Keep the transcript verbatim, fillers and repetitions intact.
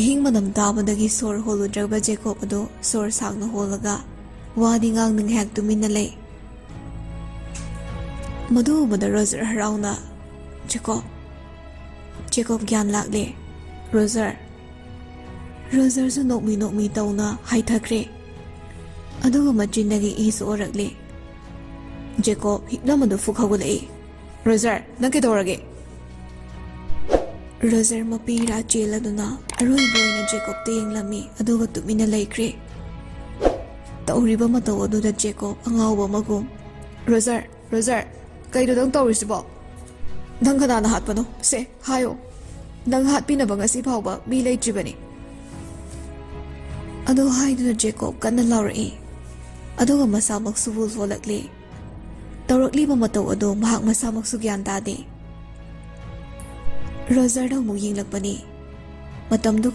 ꯑꯍꯤꯡ ꯃꯅꯝ ꯇꯥꯕꯗꯒꯤ ꯁꯣꯔ ꯍꯣꯜꯂꯨꯗ꯭ꯔꯕ ꯖꯦꯀꯣꯕ ꯑꯗꯨ ꯁꯣꯔ ꯁꯥꯡꯅ ꯍꯣꯜꯂꯒ ꯋꯥꯗꯤ ꯉꯥꯡꯗꯅ ꯉꯥꯏꯍꯥꯛ ꯇꯨꯃꯤꯟꯅ ꯂꯩ꯫ ꯃꯗꯨ ꯎꯕꯗ ꯔꯣꯖꯔ ꯍꯔꯥꯎꯅ, "ꯖꯦꯀꯣꯕ, ꯖꯦꯀꯣꯕ ꯒ꯭ꯌꯥꯟ ꯂꯥꯛꯂꯦ, ꯔꯣꯖꯔ꯫" ꯔꯣꯖꯔꯁꯨ ꯅꯣꯛꯃꯤ ꯅꯣꯛꯃꯤ ꯇꯧꯅ ꯍꯥꯏꯊꯈ꯭ꯔꯦ꯫ ꯑꯗꯨꯒ ꯃꯆꯤꯟꯗꯒꯤ ꯏꯁꯨ ꯑꯣꯔꯛꯂꯦ꯫ ꯖꯦꯀꯣꯕ ꯍꯤꯞꯂꯝꯕꯗꯨ ꯐꯨꯛ ꯍꯧꯒꯠꯂꯛꯏ꯫ "ꯔꯣꯖꯔ, ꯅꯪ ꯀꯩꯗꯧꯔꯒꯦ?" ꯔꯣꯖꯔ ꯃꯄꯤ ꯏꯔꯥ ꯆꯦꯜꯂꯗꯨꯅ ꯑꯔꯣꯏꯕ ꯑꯣꯏꯅ ꯖꯦꯀꯣꯕꯇ ꯌꯦꯡꯂꯝꯃꯤ, ꯑꯗꯨꯒ ꯇꯨꯃꯤꯟꯅ ꯂꯩꯈ꯭ꯔꯦ꯫ ꯇꯧꯔꯤꯕ ꯃꯇꯧ ꯑꯗꯨꯗ ꯖꯦꯀꯣꯕ ꯑꯉꯥꯎꯕ ꯑꯃꯒꯨꯝ, "ꯔꯣꯖꯔ, ꯔꯣꯖꯔ, ꯀꯩꯅꯣ ꯅꯪ ꯇꯧꯔꯤꯁꯤꯕꯣ? ꯅꯪ ꯀꯅꯥꯅ ꯍꯥꯠꯄꯅꯣ? ꯁꯦ, ꯍꯥꯏꯌꯣ꯫ ꯅꯪ ꯍꯥꯠꯄꯤꯅꯕ ꯉꯁꯤ ꯐꯥꯎꯕ ꯃꯤ ꯂꯩꯇ꯭ꯔꯤꯕꯅꯤ꯫" ꯑꯗꯨ ꯍꯥꯏꯗꯨꯅ ꯖꯦꯀꯣꯕ ꯀꯟꯅ ꯂꯥꯎꯔꯛꯏ꯫ ꯑꯗꯨꯒ ꯃꯁꯥꯃꯛꯁꯨ ꯋꯨꯜꯐ ꯑꯣꯜꯂꯛꯂꯦ꯫ ꯇꯧꯔꯛꯂꯤꯕ ꯃꯇꯧ ꯑꯗꯨ ꯃꯍꯥꯛ ꯃꯁꯥꯃꯛꯁꯨ ꯒ꯭ꯌꯥꯟ ꯇꯥꯗꯦ꯫ ꯔꯣꯖꯔꯗ ꯑꯃꯨꯛ ꯌꯦꯡꯂꯛꯄꯅꯤ꯫ ꯃꯇꯝꯗꯨ